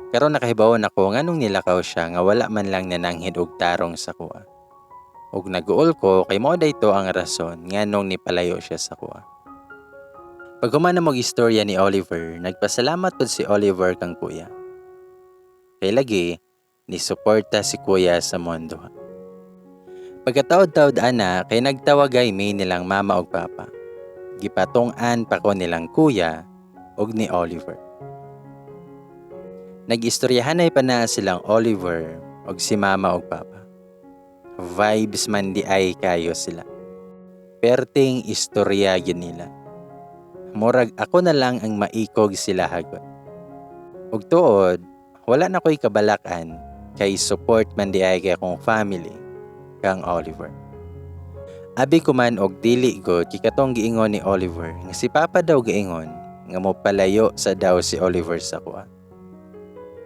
Karon nakahibaw nako nganong nilakaw siya nga wala man lang nananghid og tarong sa akoa. Ug naguol ko kay mao dayto ang rason nganong nipalayo siya sa akoa. Paghuman na og istorya ni Oliver, nagpasalamat pod si Oliver kang kuya. Kay lagi ni suporta si kuya sa among duha. Pagkataod-taod ana kay nagtawagay mi nilang mama ug papa. Gipatung-an pa ko nilang kuya ug ni Oliver. Nag-istoryahanay pa na silang Oliver ug si mama ug papa. Vibes man diay kayo sila. Perting istorya gyud nila. Murag ako na lang ang maikog sila hagot. Ug tuod, wala na ko'y kabalakan kay support man diay kay akong family kang Oliver. Abi ko man og dili gud kay katong giingon ni Oliver nga si Papa daw giingon nga mopalayo sa daw si Oliver sa akoa.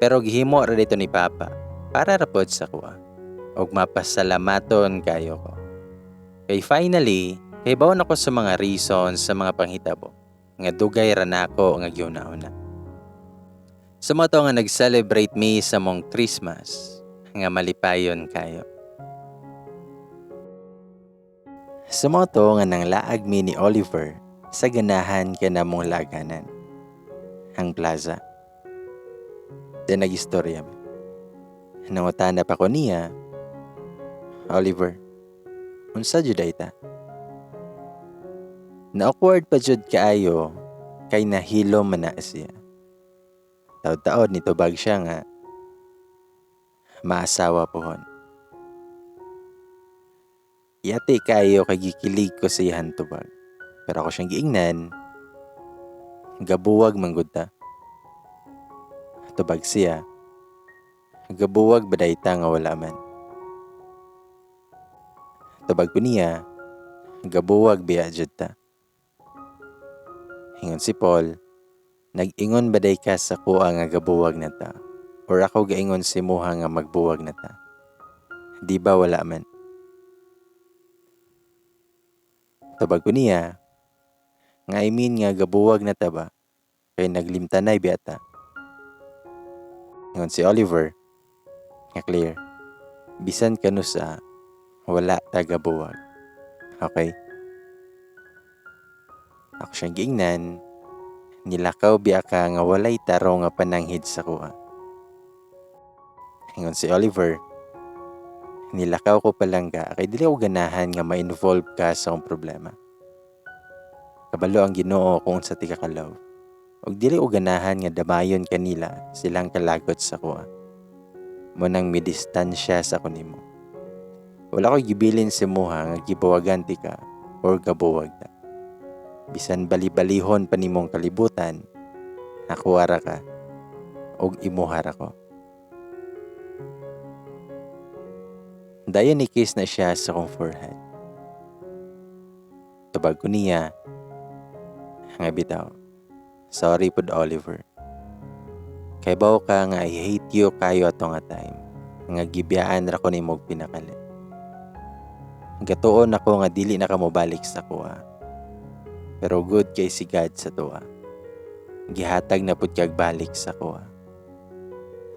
Pero gihimo ra dito ni Papa para ra pod sa akoa ug mapasalamaton kayo ko. Kay finally, kahibaw na ko sa mga reasons sa mga panghitabo nga dugay ra nako nga gihuna-huna. Sa mao to nga nag-celebrate mi sa mong Christmas nga malipayon kayo. Sa mao to nga nanglaag mi ni Oliver sa ganahan ka namong laganan, ang plaza. Then nag-istorya mi. Nangutana pa ko niya, "Oliver, unsa jud ay ta?" Na-awkward pa jud kaayo kay nahilo man na siya. Taod-taod nitubag siya nga maasawa pohon. Yati kaayo kay gikilig ko sa iyang tubag. Pero ako siyang giingnan, "Gabuwag man gud ta." Tubag siya, "Gabuwag ba day ta nga wala man?" Tubag ko niya, "Gabuwag biya jud ta." Ingon si Paul, "Nag-ingon ba day ka sa kuha nga gabuwag na ta? Or ako gaingon si muha nga magbuwag na ta? Di ba wala man?" Tubag ko niya, nga I mean nga gabuwag na ta ba? Kay naglimtanay biya ta. Ingon si Oliver, nga "Claire, bisan kanusa, wala ta gabuwag. Okay?" Ako siyang giingnan, "Nilakaw biya ka nga walay tarong nga pananghid sa kuha." Ingon si Oliver, "Nilakaw ko palangga kay dili ko ganahan nga ma-involve ka sa akong problema. Kabalo ang Ginoo kung unsa tika ka love. Ug dili ko ganahan nga damayon kanila silang kalagot sa kuha. Mo nang midistansya sa ko nimo. Wala ko'y gibilin si muha nga gibuwagan ti ka or gabuwag ta. Bisan bali-balihon pa nimong kalibutan, ako ara ka ug imuha ra ko." Dayon ni kiss na siya sa akong forehead. Tubag ko niya, nga bitaw, "Sorry pud, Oliver. Kay baw ka nga I hate you kayo ato nga time. Nga gibiyaan ra ko nimo og pinakalit. Gatuon ako nga dili na ka mobalik sa kuha. Pero good kay si God sa tuwa. Gihatag na pud kag balik sa kuha.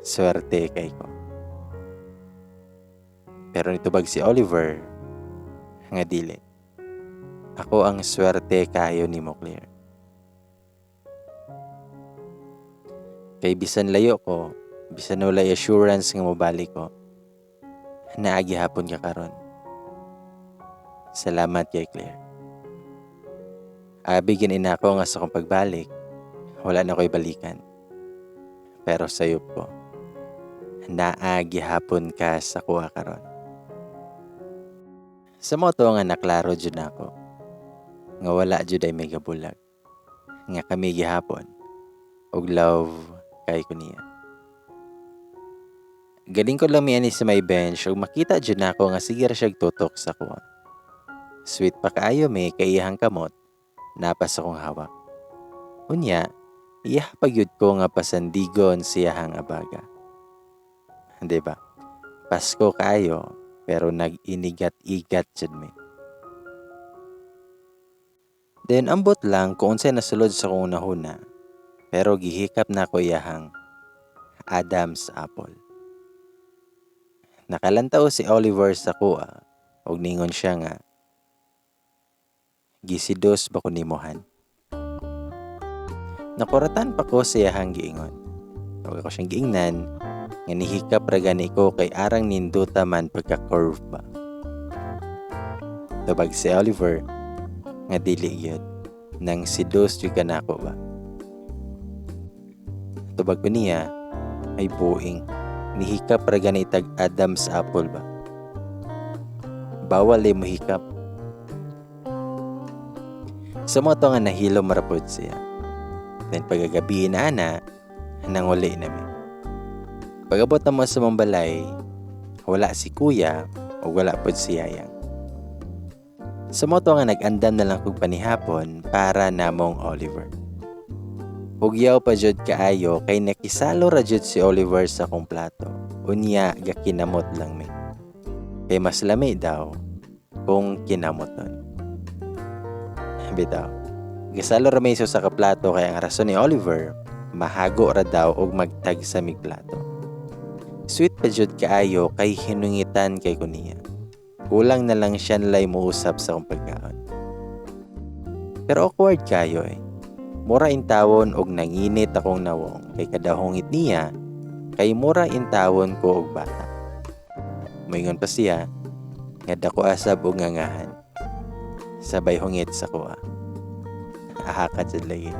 Swerte kay ko." Pero nitubag si Oliver nga dili. "Ako ang swerte kayo nimo, Claire. Kay bisan layo ko, bisan walay assurance nga mobalik ko, naa gihapon ka karon. Salamat kay, Claire. Abi gani nako nga sa akong pagbalik, wala na ko'y balikan. Pero sayop ko, naa gihapon ka sa kuha karon." Sa mao to nga naklaro jud nako nga wala jud ay may gabulag, nga kami gihapon og love kay ko niya. Galing ko lang mi ani sa may bench ug makita jud nako nga sige ra siyag tutok sa kuha. Sweet pa kaayo mi kay iyahang kamot napa sa akong hawak. Unya, iya pa gyud ko nga pasandigon siyahang abaga. Di ba? Pasko kaayo pero nag-inigat-igat jud mi. Then ambot lang kung unsay nasulod sa akong hunahuna, pero gihikap na ko iyahang Adam's apple. Nakalantaw si Oliver sa akoa ug ningon siya nga, "Gisidos ba ko nimo, Han?" Nakuratan pa ko sa iyahang giingon. Ug ako siyang giingnan nga nihikap ra gani ko kay arang nindota man pagka-curve ba. Tubag si Oliver nga dili gyud, nang sedos jud ka nako ba. Tubag ko niya, "Ay buing, nihikap ra gani tag Adam's apple ba. Bawal ay mohikap." Sa mao to nga nahilom ra pod siya. Then pagkagabi na ana, nanguli na mi. Pag-abot namo sa among balay, wala si kuya o wala pod si yayang. Sa mao to nga nag-andam na lang kog panihapon para namong Oliver. Hugyaw pa jud kaayo kay nakisalo ra jud si Oliver sa akong plato. Unya gakinamot lang mi. Kay mas lami daw kung kinamoton. Bitaw. Gasalo ra may sa ka plato kay ang rason ni Oliver, mahago ra daw og magtagsa mig plato. Sweet pa jud kaayo kay hinungitan kay ko niya. Kulang na lang siya nalay muusap sa akong pagkaon. Pero awkward kayo eh. Mura intawon og nanginit akong nawong kay kadahungit niya kay mura intawon ko og bata. Moingon pa siya nga dako asab og ngangahan. Sabay hungit sa kuha. Ahaka jud lagi.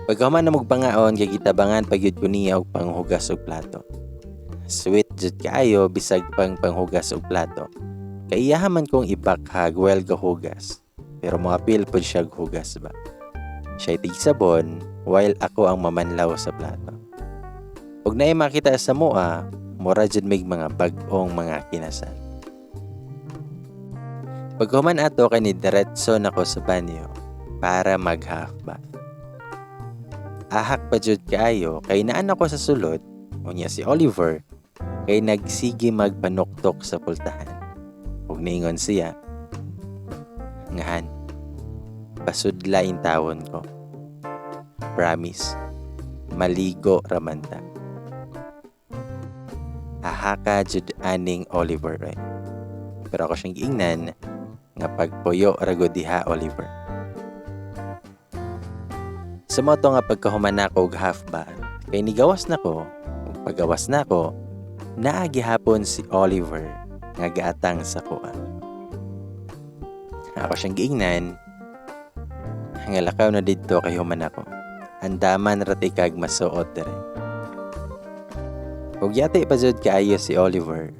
Pagkahuman na pangaon kay gitabangan pa gyud ko niya og panghugas og plato. Sweet jud kaayo bisag pang panghugas og plato. Kay iyaha man kong i-back hug while gahugas. Pero moapil pod siya hugas ba. Siya tig sabon while ako ang mamanlaw sa plato. Ug naay makita sa mua, mura jud mig mga bag-ong mga kinasal. Paghuman ato kay ni diretso nako sa banyo para mag half bath. Ahak pa jud kaayo kay naan ako sa sulod, unya si Oliver kay nagsige magpanuktok sa pultahan. Ug niingon siya nga, "Han, pasudla intawon ko. Promise, maligo raman ta." Ahaka jud aning Oliver right. Pero ako siyang giingnan nga pagpuyo ra gud diha, Oliver. Sa mao to nga pagkahuman nako og half bath, kay nigawas na ko, ug pagawas nako, naa gihapon si Oliver nga gaatang sa kuha. Ako siyang giingnan nga lakaw na didto kay human ako. Andaman ra tikag masuot dire. Ug yati pa jud kaayo si Oliver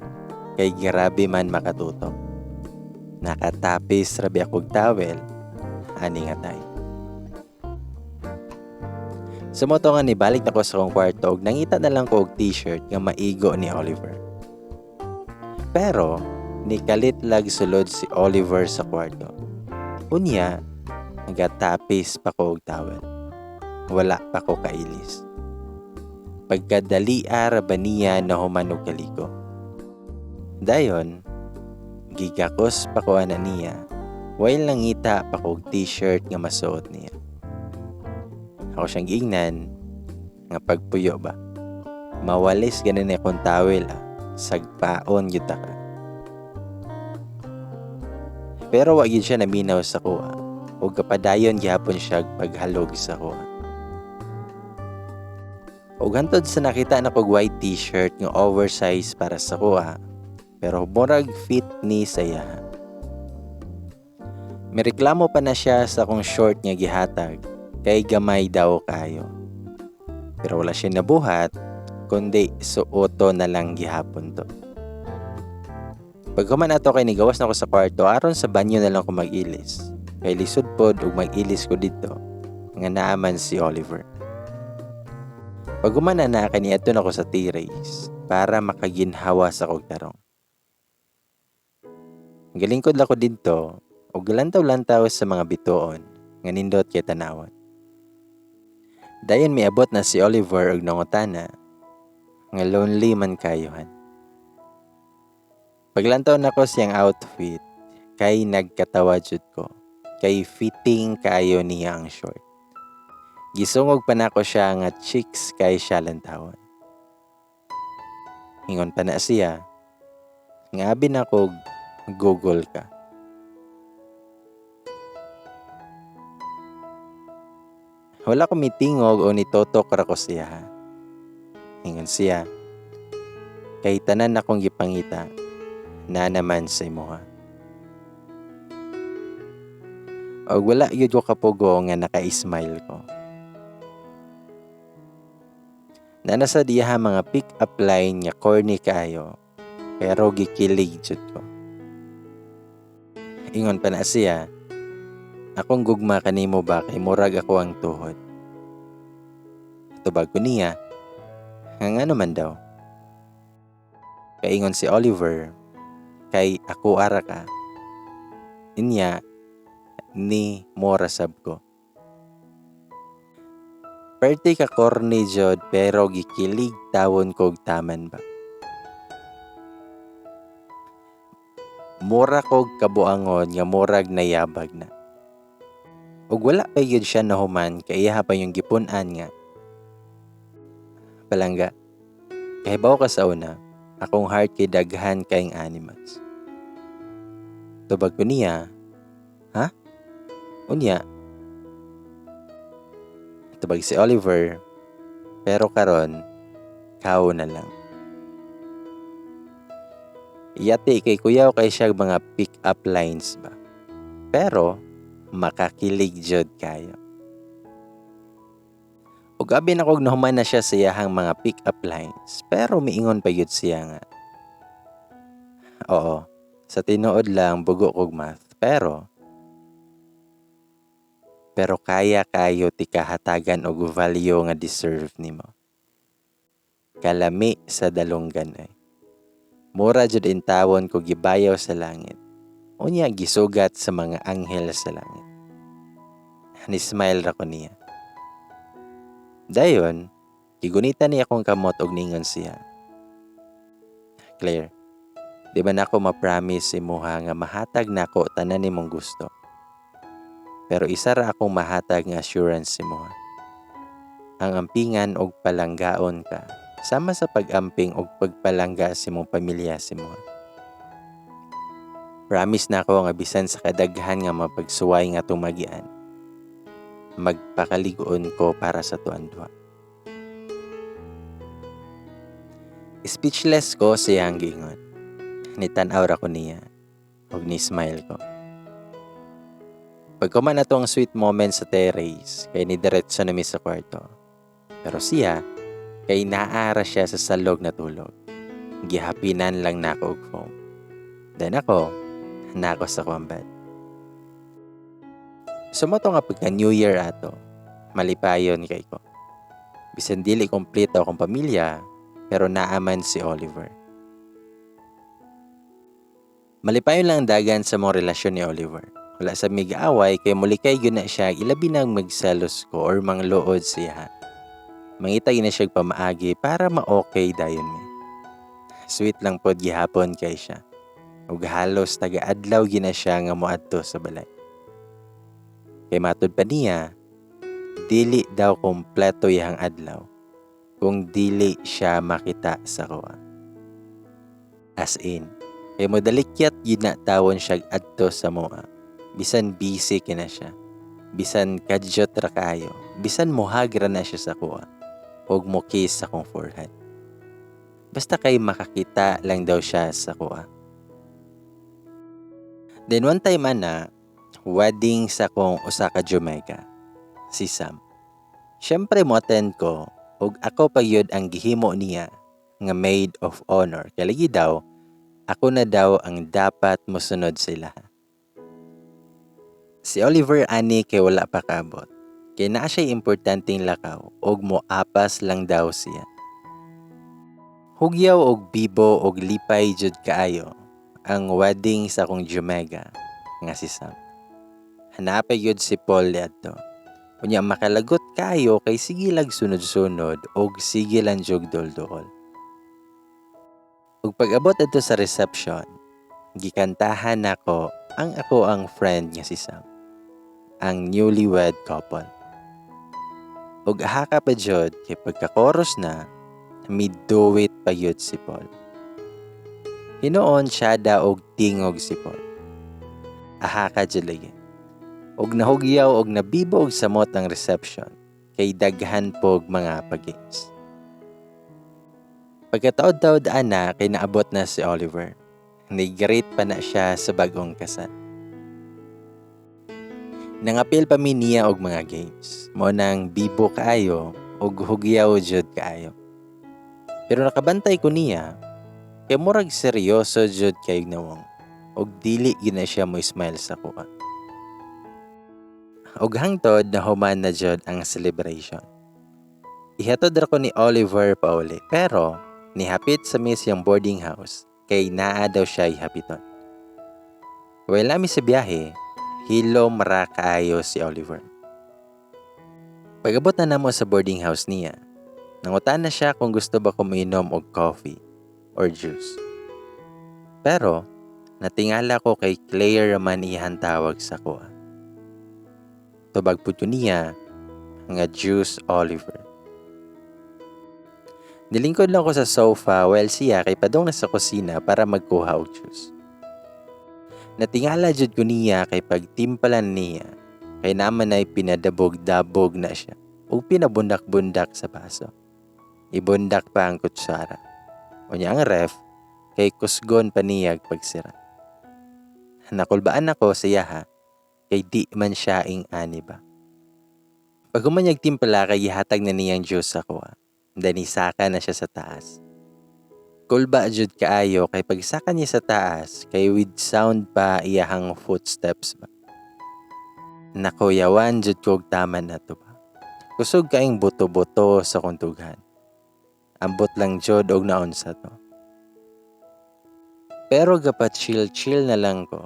kay grabe man makatutok. Nakatapis ra bi akog towel ani nga time. Sa mao to nga nibalik na ko sa akong kwarto ug nangita na lang ko og t-shirt nga maigo ni Oliver. Pero nikalit lag sulod si Oliver sa kwarto. Unya, nagatapis pa ko og towel. Wala pa ko kailis. Pagkadali ra ba niya nahuman og kaliko. Dayon, gigakos pa ko ana niya while nangita pa ko og t-shirt nga masuot niya. Ako siyang giingnan nga pagpuyo ba. Mawalis ganin akong towel ah. Sagpaon gyud ta ka. Pero wa gyud siya naminaw sa kuha. Ug kapadayon gihapon siya paghalog sa kuha. Ug hantod sa nakita na kog white t-shirt nga oversize para sa kuha. Pero murag fit ni sa iyaha. Mireklamo pa na siya sa akong short nga gihatag kay gamay daw kayo. Pero wala siya nabuhat kundi suoto na lang gihapon to. Paghuman ato kay nigawas na ko sa kwarto aron sa banyo na lang ko mag-ilis. Kay lisod pod og mag-ilis ko didto nga naaman si Oliver. Paghuman na kay niadto na ko sa terrace para makaginhawa sa kog tarong. Galingkod lang ko didto ug lantaw-lantaw sa mga bituon nga nindot kay tanawon. Dayon miabot na si Oliver og nangutana nga lonely man kayo, Han. Paglantaw nako siyang outfit kay nagkatawa jud ko kay fitting kaayo niya ang short. Gisungog pa nako siya nga chicks kay siya lantawon. Ingon pa na siya, nga abi na kog Google ka. Wala ko mitingog o nitotok ra ko siya ha. Ingon siya, kay tanan akong gipangita, na naman sa imuha. Og wala gyud ko kapugo nga naka-smile ko. Nana sa diha mga pick-up line nga corny kaayo, pero gikilig jud ko. Ingon pa na siya, akong gugma kanimo ba kay murag ako ang tuhod. Tubag ko niya, nga ngano man daw. Kaingon si Oliver, kay ako ara ka. Inya, ni mora sab ko. Perte ka corny jod pero gikilig tawon kog taman ba. Mura kog kabuangon nga murag nayabag na. Ug wala pa gyud siya nahuman kay iya pa yung gipun-an nga. Palangga, kahibaw ka sa una, akong heart kay daghan kaing animals. Tubag ko niya, ha? Unya, tubag si Oliver, pero karon, kao na lang. Yati kay kuyaw kay siya mga pick-up lines ba. Pero, makakilig jud kayo. Ug abi na kog nahuman na siya sa iyahang mga pick-up lines, pero miingon pa gyud siya nga. Oo, sa tinuod lang bugo kog math, pero kaya kayo ti kahatagan og value nga deserve nimo. Kalami sa dalunggan ay. Mura jud intawon ko gibayaw sa langit. Unya gisugat sa mga anghel sa langit. Ni-smile ra ko niya. Dayon, gigunita niya akong kamot og ningon siya. Claire, di ba nako ma-promise imuha nga mahatag nako tanan nimong gusto? Pero isa ra akong mahatag nga assurance imuha. Ang ampingan og palanggaon ka, sama sa pag-amping og pagpalangga sa imong pamilya sa imuha. Promise na ako nga bisan sa kadaghan nga mapagsuway nga tumagian, magpakaligoon ko para sa tuan duha. Speechless ko sa iyang giingon. Nitan-aw ra ko niya ug ni-smile ko. Pagkuman na to ang sweet moment sa terrace, kay nidiretso na mi sa kwarto. Pero siya, kay naara siya sa salog na tulog. Gihapinan lang nako og foam. Then ako, nako sa kwambad. Sumoto nga pagka New Year ato, malipayon kay ko. Bisan dili kompleto akong pamilya, pero naaman si Oliver. Malipayon lang dagan sa mong relasyon ni Oliver. Wala sa mig-away kay mulikay gyud na siya ilabi nang magselos ko or mangluod siya. Mangita gyud na siya pamaagi para ma-okay dayon mi. Sweet lang pod gihapon kay siya. Ug halos taga-adlaw gyud na siya nga moadto sa balay. Kay matud pa niya, dili daw kompleto iyang adlaw kung dili siya makita sa kuha. As in, kay modalikyat gyud na tawon siya adto sa moa. Bisan busy kina siya, bisan kadyot ra kaayo, bisan muhag ra na siya sa kuha, ug mo kiss sa akong forehead. Basta kay makakita lang daw siya sa kuha. Then one time ana, wedding sa akong usa ka Jamaica, si Sam. Siyempre mo attend ko, ug ako pa gyud ang gihimo niya nga maid of honor. Kay lagi daw, ako na daw ang dapat mosunod sila. Si Oliver ani kay wala pa kaabot. Kay naa siya'y importanteng lakaw og moapas lang daw siya. Hugyaw og bibo og lipay jud kaayo ang wedding sa akong Jamaica nga si Sam. Hanapay gyud si Paul adto. Unya makalagot kaayo kay sige lag sunod-sunod og sige lang jug dulduol. Ug pag-abot adto sa reception, gikantahan nako ang ako ang friend nga si Sam, ang newlywed couple. Ug haka pa jud kay pagka-chorus na, miduwit pa gyud si Paul. Hinuon syada og tingog si Paul. Aha ka jud lagi. Og nahugyaw og nabibo og samot ang reception kay daghan pog mga pag-games. Pagkataod-taod ana kay naabot na si Oliver. Ni-greet pa na siya sa bagong kasal. Nangapil pa mi niya og mga games. Mao nang bibo kaayo og hugyaw jud kaayo. Pero nakabantay ko niya kay murag seryoso jud kayog nawong og dili gyud na siya mo smile sa kuha. Og hangtod nahuman na jud ang celebration. Ihatod ra ko ni Oliver pauli, pero nihapit sa mi siyang boarding house kay naa daw siya ihapiton. While nami sa biyahe, hilom ra kaayo si Oliver. Pag-abot na namo sa boarding house niya, nangutan na siya kung gusto ba ko moinom og coffee or juice. Pero natingala ko kay Claire man iyang tawag sa kuha. Tubag pud ko niya nga juice, Oliver. Nilingkod lang ko sa sofa while siya kay padung na sa kusina para magkuha og juice. Natingala jud ko niya kay pagtimpalan niya kay naman ay pinadabog-dabog na siya ug pinabundak-bundak sa baso. Ibundak pa ang kutsara. Unya ang ref kay kusgon pa niya pagsira. Nakulbaan ako sa iyaha kay di man siya ing ani ba. Pag humanyag timpla kay gihatag na niyang juice sa kuha. Danisaka na siya sa taas. Kulba jud kaayo kay pagsaka niya sa taas kay with sound pa iyahang footsteps ba. Nakuyawan jud kog tama na to ba. Kusog kaing buto-buto sa kong tughan. Ambot lang jud og naunsa to. Pero gapa chill-chill na lang ko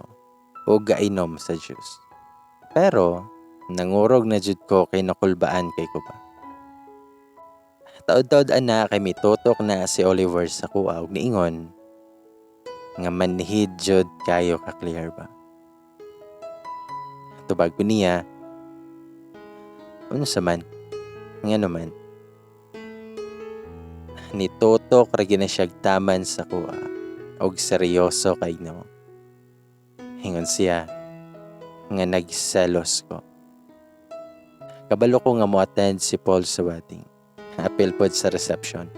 o gainom sa juice. Pero nangurog na jud ko kay nakulbaan kay ko ba. Taod-taod ana kay mitutok na si Oliver sa kuha og niingon nga manhid jud kayo ka, Claire ba. Tubag ko niya, unsa man, ngano man. Nitutok ra gyud na siya taman sa kuha og seryoso kay no. Ingon siya nga nagselos ko. Kabalo ko nga mo-attend si Paul sa wedding. Apil pod sa reception.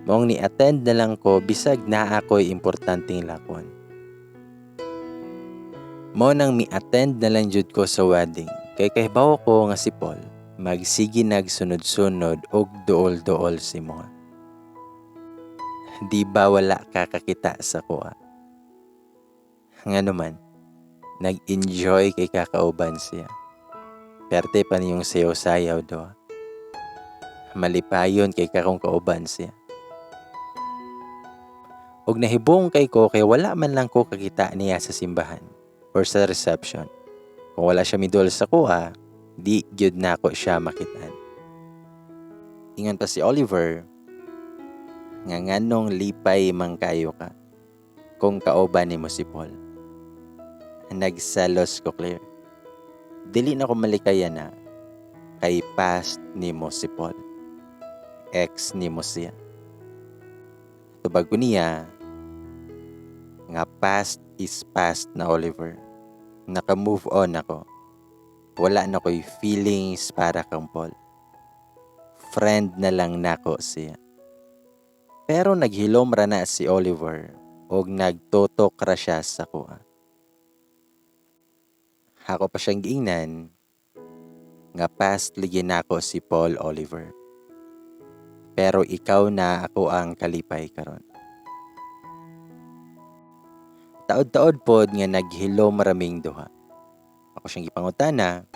Maong ni-attend na lang ko bisag naa ako'y importanteng lakon. Mao nang mi-attend na lang jud ko sa wedding kay kahibaw ko nga si Paul magsige nagsunod-sunod og duol-duol si mo. Di ba wala ka kakita sa kuha? Ngano man, nag-enjoy kay kakauban siya. Perte pa niyong sayaw-sayaw do. Malipayon kay kakong kauban siya. Og nahibong kay ko kay wala man lang ko kakita niya sa simbahan or sa reception. Kung wala siya midol sa kuha, di gyud nako siya makitaan. Ingon pa si Oliver nga nganong lipay man kayo ka kung kauban nimo si Paul. Nagselos ko, Claire. Dili na ko malikayan na kay past nimo si Paul. Ex nimo siya. Tubag ko niya nga past is past na, Oliver. Naka-move on ako. Wala na ko'y feelings para kang Paul. Friend na lang nako siya. Pero naghilom ra na si Oliver og nagtutok ra siya sa kuha. Ako pa siyang giingnan nga past lagi nako si Paul, Oliver. Pero ikaw na ako ang kalipay karon. Taod-taod pod nga naghilom raming duha. Ako siyang gipangutana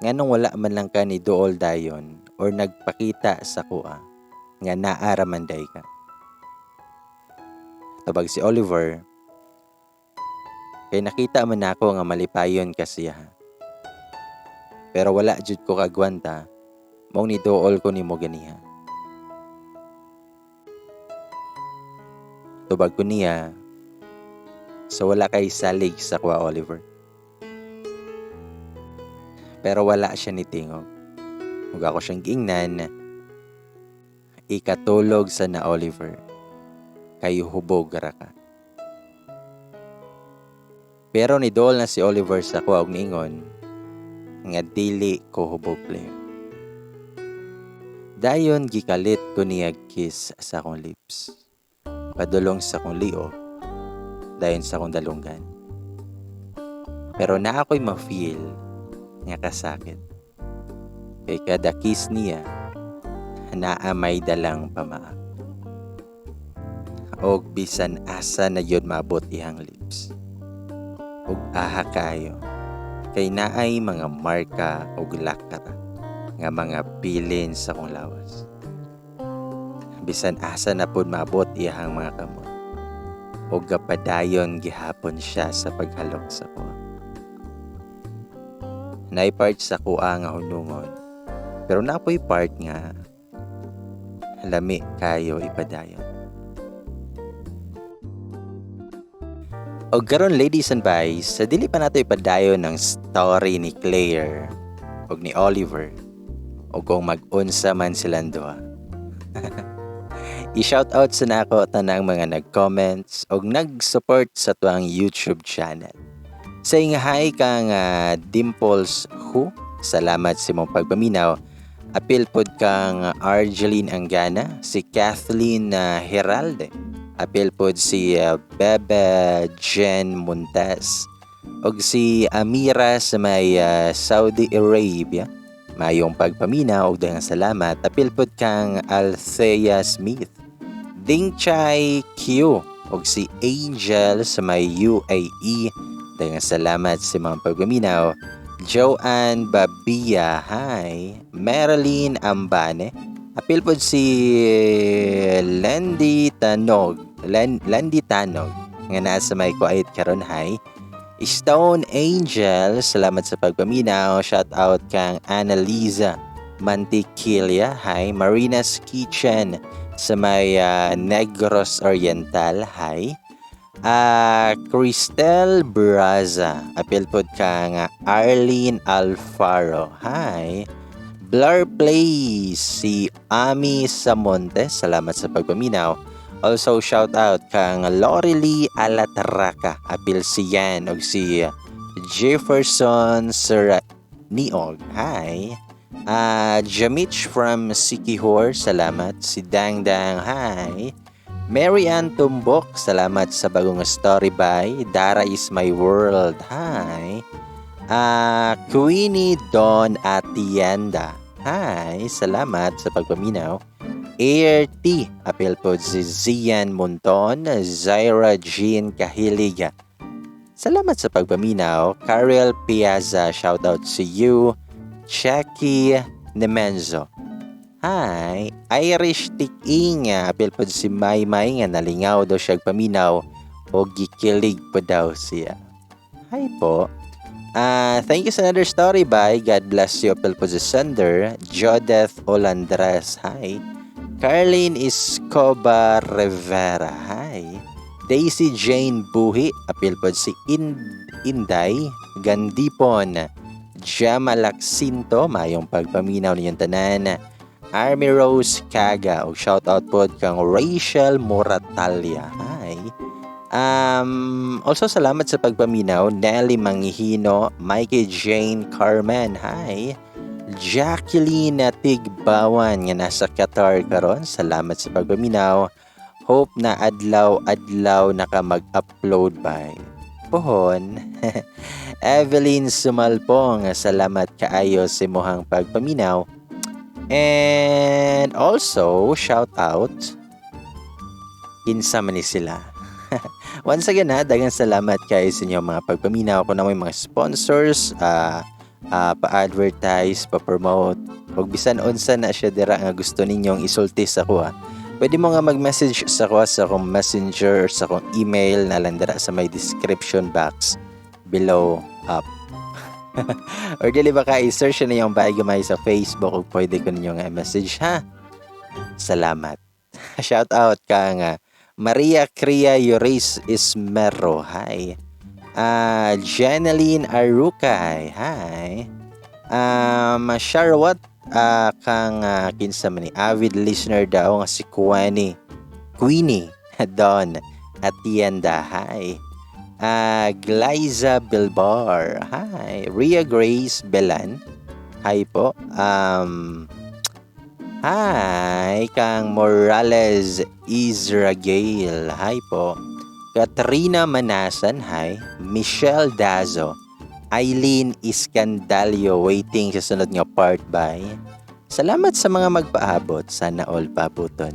nganong wala man lang ka ni duol dayon or nagpakita sa kuha nga naa ra man day ka. Tubag si Oliver, kay nakita man nako nga malipayon ka siya. Pero wala jud ko kagwanta, mong niduol ko nimo ganiha. Tubag ko niya, so wala kay salig sa kuha, Oliver. Pero wala siya nitingog. Ug ako siyang giingnan, "Ikatulog sa na, Oliver, kay hubog ra ka." Pero nidol na si Oliver sa ako og niingon nga dili ko hubog, Claire. Dayon gikalit ko niya kiss sa akong lips. Padulong sa akong liog, dayon sa akong dalunggan. Pero naa ako'y ma-feel nga kasakit. Kay kada kiss niya, naa may dalang pamaak. Og bisan asa na yun maabot iyang lips. Og aha kayo, kay naay mga marka og lakara nga mga bilin sa akong lawas. Bisan asa na pud maabot iyang mga kamot. Og gapadayon gihapon siya sa paghalok sa ko. Naay part sa akoa nga hunungon. Pero naa poy part nga lami kayo ipadayon. Og karon, ladies and boys, sa dili pa nato ipadayon ang story ni Claire og ni Oliver og kung mag-unsa man silang duha, i-shout out sa nako tanang mga nag-comments og nag-support sa tuang YouTube channel. Saying hi kang Dimples Who, salamat sa imong pagpaminaw. Apil pod kang Argeline Angana, si Kathleen Heralde. Apil pod si Bebe Jen Montes og si Amira sa may Saudi Arabia. Mayong pagpaminaw og daghang salamat. Apil pod kang Althea Smith, Ding Chai Q og si Angel sa may UAE. Daghang salamat sa mga pagpaminaw. Joanne Babia, hi. Marilyn Ambane. Apil pod si Landy Tanog. Landy Tanog nga nasa may Kuwait karon, hi. Stone Angel, salamat sa pagpaminaw. Shout out kang Annalisa Mantiquilla, hi. Marina's Kitchen sa may Negros Oriental, hi. Cristel Braza, apil pod kang Arlene Alfaro, hi. Blur Place, si Ami Samonte, salamat sa pagpaminaw. Also shout out kang Lorely Alatraka, apil si Yan og si Jefferson Sir Niog, hi. Jamich from Sikihor, salamat. Si Dang Dang, hi. Mary Ann Tumbok, salamat sa bagong story by Dara is my world, hi. Queenie Don Atienda, hi, salamat sa pagpaminaw. Air T, apil po si Zian Monton, Zaira Jean Kahiliga. Salamat sa pagpaminaw. Karel Piazza, shout out to you. Jackie Nemenzo. Hi, Irish Tiking, apil po si Maymay nga nalingaw daw siya paminaw o gikilig po daw siya. Hi po. Thank you sa another story by God bless you, apil po si sender Jodeth Olandres. Hi. Carlene Escobar Rivera. Hi. Daisy Jane Buhi, apil po si Inday Gandipon. Gemma Lacsinto, mayong pagpaminaw ninyong tanan. Army Rose Kaga, o shout out po kang Rachel Moratalia. Hi. Also salamat sa pagpaminaw, Nelly Mangihino, Mikey Jane Carmen. Hi. Jacqueline Tigbawan nga nasa Qatar karon. Salamat sa pagpaminaw. Hope na adlaw-adlaw naka mag-upload by. Pohon. Evelyn Sumalpong, salamat kaayo sa imuhang pagpaminaw. And also, shout out kinsa man ni sila. Once again ha, daghang salamat kayo sa inyong mga pagpaminaw. Kung na may mga sponsors, pa-advertise, pa-promote, ug bisan unsa na siya dira nga gusto ninyong isulti sa kuha. Pwede mo nga mag-message sa kuha sa akong messenger or sa akong email na lang dira sa may description box below up. Or dili ba ka i-search na yung Bae Gamay sa Facebook ug pwede ko ninyo nga message ha. Salamat. Shout out ka nga Maria Cria Yuris Ismero. Hi. Janeline Arukay. Hi. Sharwat kang kinsa man ni, avid listener daw nga si Queenie Queenie Don Atienda, hi. Glyza Bilbar, hi. Ria Grace Belan, hi po. Hi kang Morales Israel, hi po. Katrina Manasan, hi. Michelle Dazo, Eileen Iscandalio, waiting sa sunod nga part by. Salamat sa mga magpaabot. Sana all pabuton.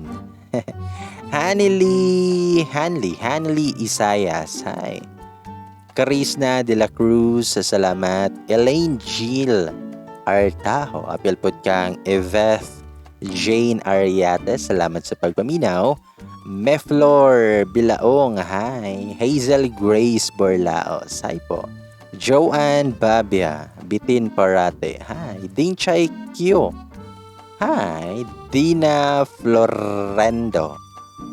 Hanley, Hanley, Hanley Isayas, hi. Karisna de la Cruz, salamat. Elaine Jill Artajo, apil pod kang Eveth Jane Ariate, salamat sa pagpaminaw. Meflor Bilaong, hi. Hazel Grace Borlaos, hi po. Joanne Babia, Bitin Parate, hi. Dinchay Kyo, hi. Dina Florendo,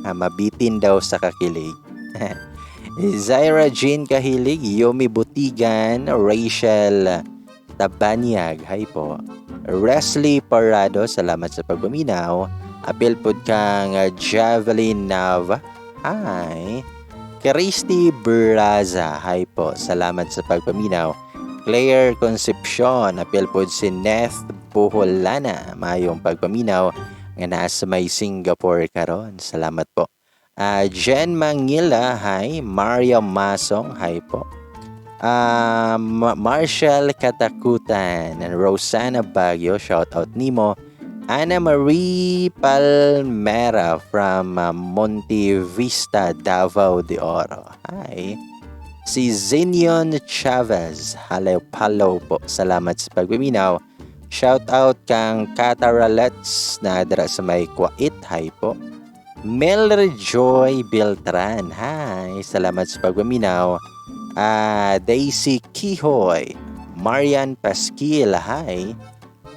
mabitin daw sa kakilig. Zaira Jean Kahilig, Yomi Butigan, Rachel Tabanyag, hi po. Wesley Parado, salamat sa pagpaminaw. Apil pod kang Javelin Nava, hi. Christy Braza, hi po. Salamat sa pagpaminaw. Claire Concepcion, apil pod si Neth Buholana, mayong pagpaminaw nga nasa may Singapore karon. Salamat po. Jen Mangila, hi. Maria Masong, hi po. Marshall Katakutan and Rosana Baguio, shout out nimo. Ana Marie Palmera from Monte Vista, Davao de Oro. Hi. Si Zinion Chavez, hello, hello po. Salamat sa pagpaminaw. Shout out kang Kataralets na dira sa may Kuwait. Hi po. Mel Joy Beltran. Hi. Salamat sa pagpaminaw. Daisy Kihoy. Marian Pasquil. Hi.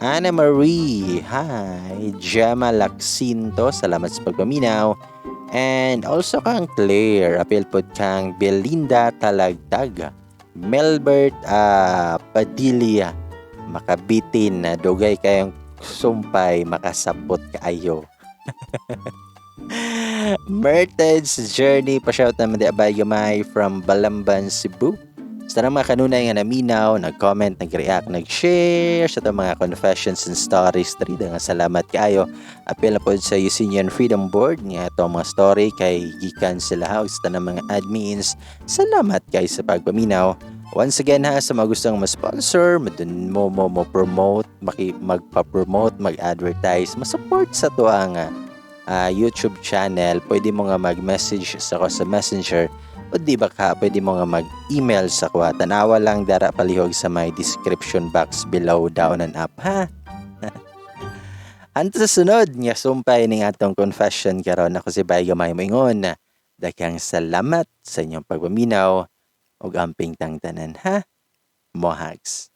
Anna Marie. Hi. Gemma Lacsinto. Salamat sa pagpaminaw. And also kang Claire. Apil pod kang Belinda Talagtag. Melbert Padilla. Makabitin na dugay kayong sumpay, makasabot kaayo. Mertens Journey, pa-shout naman di abay gamay from Balamban, Cebu. Sa tanang mga kanunay nga naminaw, nag-comment, nag-react, nag-share sa itong mga confessions and stories. Diri nga salamat kaayo. Apil na po sa Eugenian Freedom Board nga itong mga story kay gikan sila house sa tanang mga admins. Salamat kay sa pagpaminaw. Once again ha, sa mga gustong ma-sponsor, madun mo mo mo promote, maki, magpa-promote, mag-advertise, ma-support sa tuang YouTube channel, pwede mo nga mag-message sa ko sa Messenger o di ba ka, pwede mo nga mag-email sa ko. Tanawa lang dara palihog sa may description box below, down and up, ha? Anto sa sunod nga sumpay ning atong confession karon, ako si Bay Gamay moingon. Daghang salamat sa inyong pagpaminaw ug amping tang tanan, ha. Mohags.